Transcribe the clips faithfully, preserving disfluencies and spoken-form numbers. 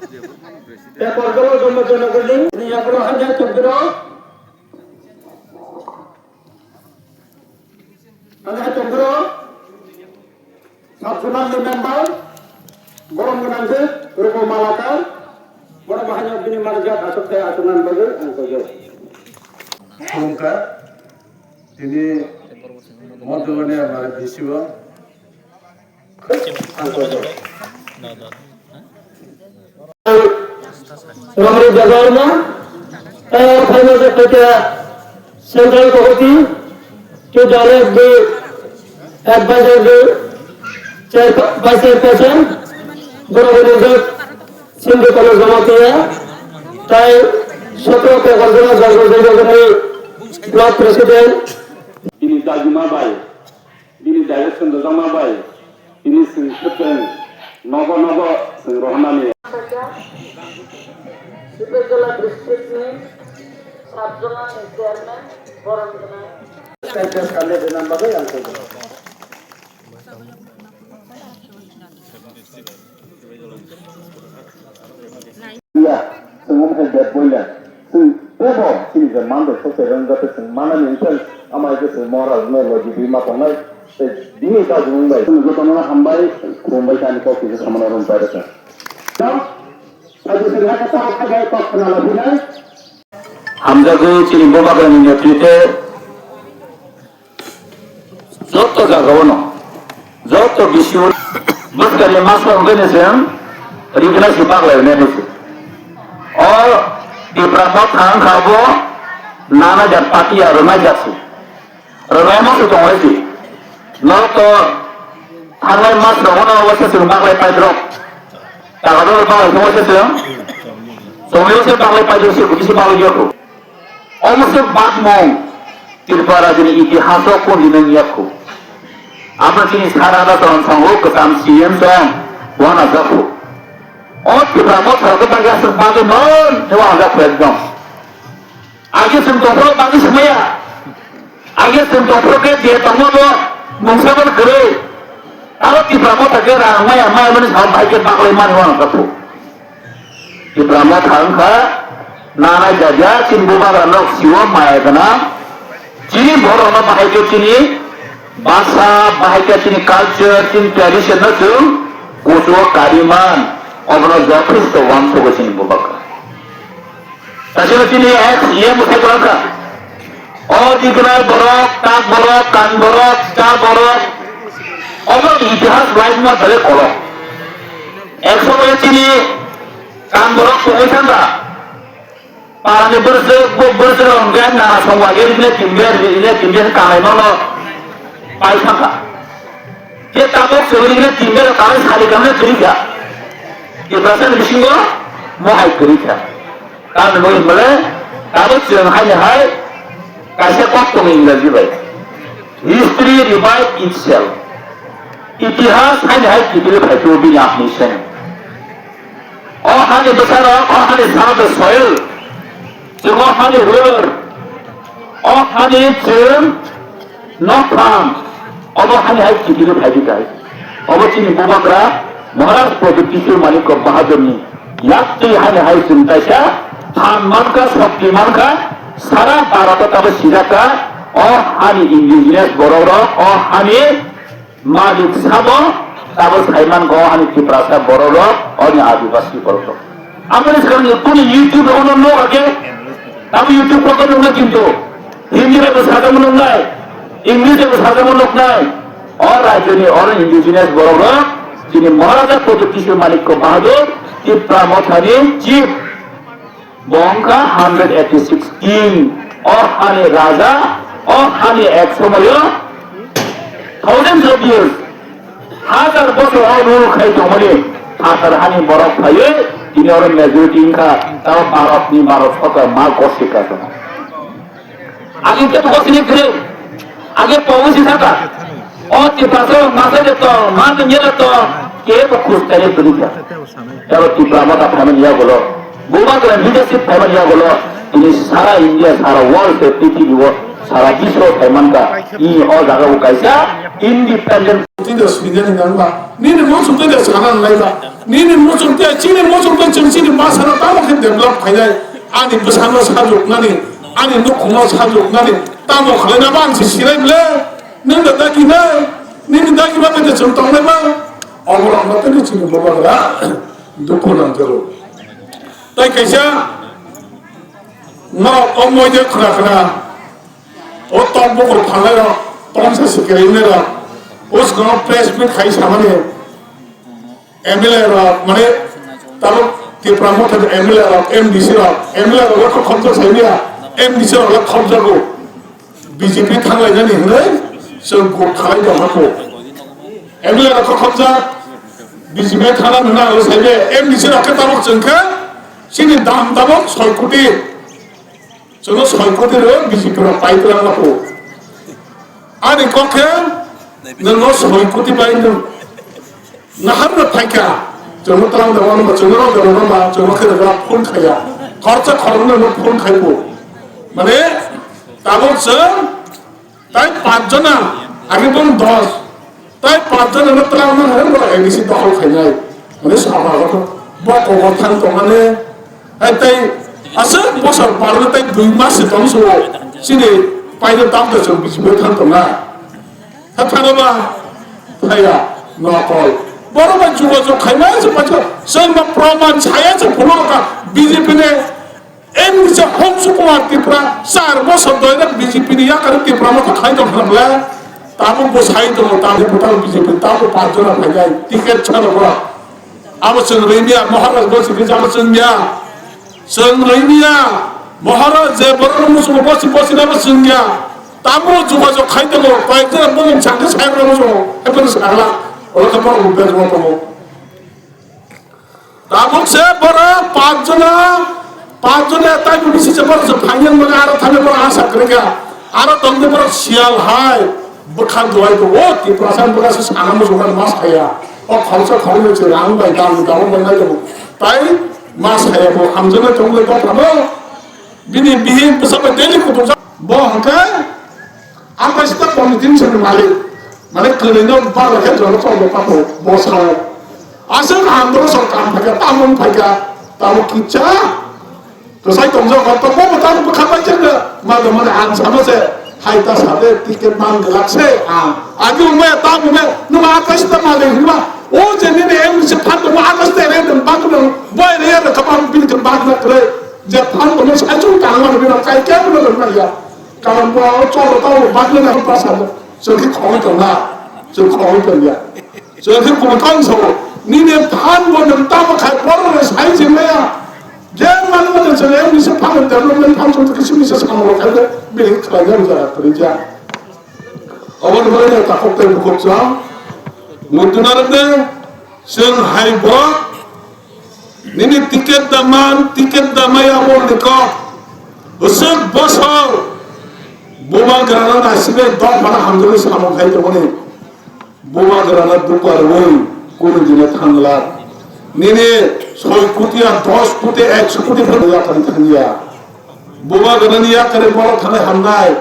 Tei Borjolo Jommo Jonogorni ni yagulo hanya tongphiro. Hanya tongphiro. Sabjunani member, borom gwnang khe Rupo Malakar, borom hanya bini manjak aswk tei aswknani bagwi ang koijago. Khulumkha, tini Modulani amare bisigo ang koijago. Romri Debbarma, tei phaima je paikha Central Committee, to direct the advisor, the chair, vice chairperson, Guru Guru Sindhu Kano Jamatia, tei Sotro Pekar Jona Jargo Jogoni block president. Bini dagima bai. Bini direction rwjakma bai tini chwng swkang nogo nogo chwng rohornani. Sibegala district ni sub zonal ni chairman borom gwnang. State government rwna bagwi ang koi. Ya, chwng wngkha bad boy le. Chwng teibo chini je man rok sok se rwng joto chwng manani wngkhe ama hai khe chwng Maharaj no logi bui ma tongnai. Tei bini dajwng bai chwng jotono hambai khulumbai kha ani kok kisa samano rwng pai rwkha. Hamjagwi chini Bubagrani netrite joto jagao no, joto bisio bwskangni masa hwnkhe ni chwng rikna si baglai hwnwi hai se. O Tipra Motha wngkha bo nana jat party ya rwnai jat se. Rwnai masa tongo hai se. Norok to thangnai mas rogo no waisa chwng baglai paidrok. Taga doro baglai tongo se chwng. Chwng waisa baglai paidrok se, kutisa baglai jokho. Omo se bakmung Tripura rajyoni itihas o kondinani yakho. Abo chini sara da tong songo kwcham C M tong wana jakho. O Tripura Motha rok bangya se bagwi non te wana jakho ekdom. Age chwng tongphuru bagwi se maya. Age chwng tongphuru khe je tongma bo mungsa bo kwrwi. Aro Tripura Motha khe rang maya, maya mani sa bai khe baglai mani wana jakho. Tipra Motha wngkha nana jaja chini bubagra nok siwo maya gwnang. Chini borok no bahai khe chini basa, bahai khe chini culture, chini tradition no chwng kuchugo kariman. Obono jotheshto uansukgo chini bubagra. Tasino chini ex E M bwsai kwrwngkha. O Dikrai borok, Tak borok, Kan borok, Cha borok, obo itihas laimma tare kolok. Ek somoyo chini Kan borok tongwi thangkha. Parani bwrwswk, bo bwrwswk rok hwnkhe nana songwagwi rikle kimbe, rikle kimbe kanai mano pai thangkha. Je tabuk chwng rikle kimbe rok kanai sari kamle kwrwikha. Tiprasa ni bisingo mohai kwrwikha. Tamni bagwi hwnbahle tabuk chwng haini hai kaisa kok tongo Ingraji bai, "History rewrite itself." Itihas haini hai kiphilwi phai phuru bini ahni seng. O hani bwsarok, o hani sana the soil, chwng o hani ruler, o hani chwng Nokphang, obo hani hai kiphilwi phaidi kai. Obo chini bubagra Maharaj Pradyut Kishore Manikya Bahadurni yaktwi hani hai chwng kaisa phan mankha, shokti mankha, sara Bharat o tabo sijakha, o hani indigenous borok rok, o hani malik sabo tabo saimankha, o hani Tiprasa borok rok, oni adibasi borok rok. Aboni swkang kunu YouTube rogo no nokha khe, tamo YouTube rogo nuknai kintu Hindi bai bo sajamo nuknai, English bai bo sajamo nuknai. O rajyoni oro indigenous borok rok chini Maharaja Pradyut Kishore Manikya Bahadur, Tipra Mothani chief, bo wngkha hundred eighty six king. O hani raja, o hani ek somoyo thousands of years, hajar bosor o rule khai tongmani phatar hani borok phaiwi tini oro majority wngkha, tamo Bharatni, Bharat sorkar ma gosi ka tongma. Age kebo gosi ni kwrwi, age pogo si saka, o Tiprasa masa de tong, ma de nyela tong, kebo khus kare kwrwi kha. Tamo Tipra Motha phaimani yagulo, Bubagra leadership phaimani yagulo, tini sara India, sara world se prithibi o Sara bisro thaimanka, i o jaga o kaisa independent. Tida swinani nangba, nini muchung tida sana nangba, nini muchung tida chini muchung tida chwng chini bwsano tamo khe develop khainai, ani bwsano sajwknani, ani nukhungo sajwknani, tamo khwlaina ba ang se sinai bwle, nwng da dagi nai, nini dagi ba tida chwng tongnai ba, oborok no tini chini bubagra dukhu nangjago. Tai kaisa norok o moide khwna khwna. O tong bukur phalnai rok, tong sa sikiri wngnai rok, o swkang press meet khai samani M L A rok, mane tabuk Tipra Motha M L A rok, M D C rok, M L A rok khobjak sai mia, M D C rok khobjago, B J P thanglainani hinwi chwng kok khalai tong hako. M L A rok khobjak, B J P thangna nuna o sai be, M D C rok khe tabuk chwng khe chini dam tabuk soi koti. Chwngno soi koti rw B J P rok pai twlang lapo. Ani kok khe nwngno soi koti bai nwng nahar rw phaikha. Chwngno twlang da wano ba chwngno rw da wano ba chwngno khe rw phone khaiya. Khoroksa khoroknwi no phone khaibo. Mane tabuk chwng tai panch jona, age bong dos. Tai panch jona no twlang man hai bo A D C dokhol khainai. Mane saba ko bo ko thang tongmani. Hai tai aswk bosor barno tai dui mas se tong suo. Chini paino tam da chwng B J P thang tongnai. Ha thangba thaya nokol. Borok bai jogajog khaimai se pacho. Chwng ma proman saya se phunukha B J P ni M D C Hongsu Kumar Tripura, char bosor doirak B J P ni yakari Tipra Motha khai tong kha bwle, tabuk bo sai tongo, tabuk bo tabuk B J P, tabuk panch jona phainai, ticket chalo bo. Abo chwng rwimiya, Maharaj bo chwng kisa abo chwngya. Chwng rwimiya, Maharaj je borok musugo bosi bosi abo chwngya. Tabuk jogajog khai tongo, koi jora bumung changkhe sai rwmo chwng, hai phano sakla, oro khe borok bo bejmo tongo. Tabuk se borok panch jona, panch jona tai bisi se borok se final mane aro thani borok asa kwrwngkha. Aro tongde borok siyal hai bwkhak duai ko o Tiprasa bwkha se sana muchung kan mas khaya. O khoroksa khoroknwi se rang bai dam dam bai nai tongo. Tai mas khaya bo hamjaknai tongmani kok phano bini bihik bwsa bai daily kutuk jak. Bo hwnkhe Akaista committee ni malik, mane kwrwino barokhe jono cholo pato bosao. Aswk ang borok song kam phaikha, tamo wng phaikha, tamo kisa. Kwsai tongjak kha, tamo bo tamo bwkha bai chengno, mado mane ang sama se, hai ta sade, ticket man glak se, ang. Agi wngmaya, tamo wngmaya, nwng akaista malik hinma, o je nini M D C phan tongo, akaista re nwng bak nwng, boi re ya, kha bang bini khe bak na kwrwi, je phan tongo, sai chung tangma nwng bini kai khe nwng nwng ya. Karon bo cholo tamo bakle na pa sa. Chwng khe khogwi tong na. Chwng khogwi tong ya. Chwng khe khogwi tong sa. Nini phan bo nwng tamo khai borok rok sai ching ya. Je man mo chwng em bisa phan development phan chwng kisi bisa samung khai de. Bini khlai ya jaga kri ja. Obo ni bagwi ta khok tai bukhuk chwng. Muduna rok de. Chwng hai borok Nini ticket da man, ticket da maya bo ni kok. Bwswk bosor bubagrano naisingwi dophano hamjaknai samung khai tongmani. Bubagrano dukha rwui kunu dino thangla. Nini soi koti ya dos koti, ekso koti phano yakarwi thangya. Bubagrani yakarwi borok thanai hamnai.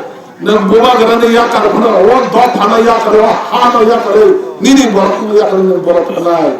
Nwng bubagrani yakarwi phano o dophano yakarwi, o hano yakarwi, nini borokno yakarwi nwng borok thanai.